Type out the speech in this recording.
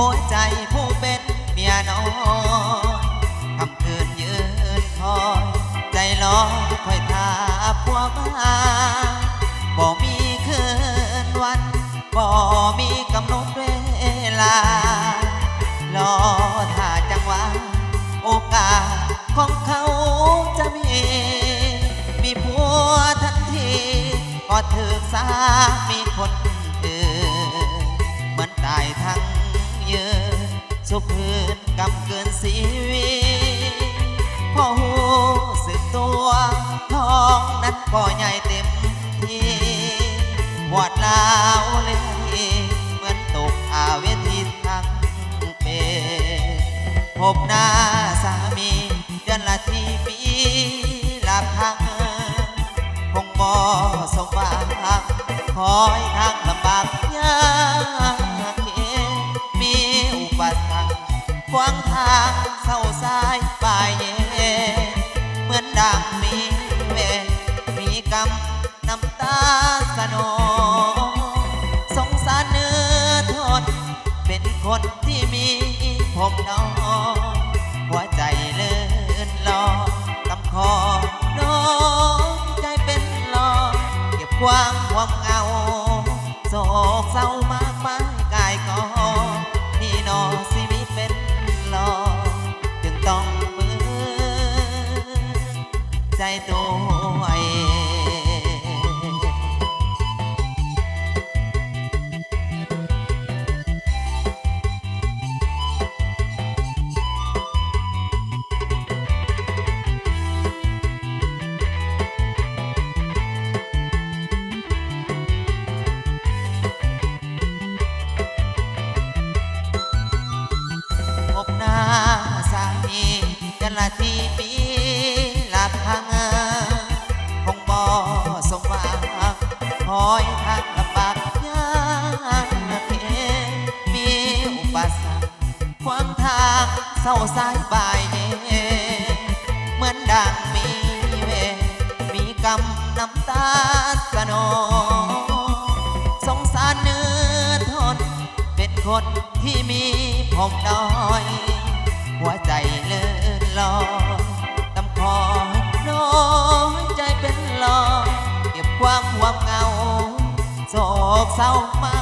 ຫົວໃຈຜູ້ເປັນເມຍນ້ອຍ ຄ່ຳຄືນຢືນຄອຍ ໃຈລອຍຄອຍຖ້າຜົວມາ ບໍ່ມີຄືນວັນ ບໍ່ມີກຳນົດເວລາ ລໍຖ້າຈັງຫວະໂອກາດຂອງເຂົາຈະມີ ມີຜົວທັນທີ ກໍຖືກສາມີຄົນອື່ນ ເໝືອນຕາຍທັງຢືນ ສຸບຄືນກຳກືນຊີວິດ ພໍຮູ້ສຶກຕົວ ທ້ອງນັ້ນກໍໃຫຍ່ເຕັມທີ່ ປວດຮ້າວເລີຍ ເໝືອນຕົກອາເວທີທັງເປັນ ພົບໜ້າສາມີ ເດືອນລະທີປີລະຄັ້ງ ຄົງບໍ່ສົມຫວັງ ຄອຍທາງລຳບາກຍາກເຂັນ ມີອຸປະສັກຂວາງທາງເຊົາສາຍປາຍເຢັນ ເໝືອນດັ່ງມີເວນ ມີກຳ ນ້ຳຕາສະໜອງ ສົງສານເນື້ອທົນ ເປັນຄົນທີ່ມີຜົມນ້ອຍ ຫົວໃຈເລີນລອຍ ກຳຄໍນ້ອຍໃຈເປັນລອຍ ເກັບຄວາມຫວງເຫງົາ ໂສກເສົ້າມາກມາຍກາຍກອງ ນີ້ໜໍຊິມີເປັນລອຍ ຈຶ່ງຕ້ອງເມີ ໃຈຕົວເອງ. ພົບໜ້າສາມີ ເດືອນລະທີປີລະຄັ້ງ ຄົງບໍ່ສົມຫວັງ ຄອຍທາງລຳບາກຍາກເຂັນ ມີອຸປະສັກຂວາງທາງເຊົາສາຍປາຍເຢັນ ເໝືອນດັ່ງມີເວນ ມີກຳນ້ຳຕາສະໜອງ ສົງສານເນື້ອທົນ ເປັນຄົນທີ່ມີຜົມນ້ອຍ ຫົວໃຈເລີນລອຍ ຕຳຄອຍນ້ອຍໃຈເປັນລອຍ ເກັບຄວາມຫວງເຫງົາ ໂສກເສົ້າມາ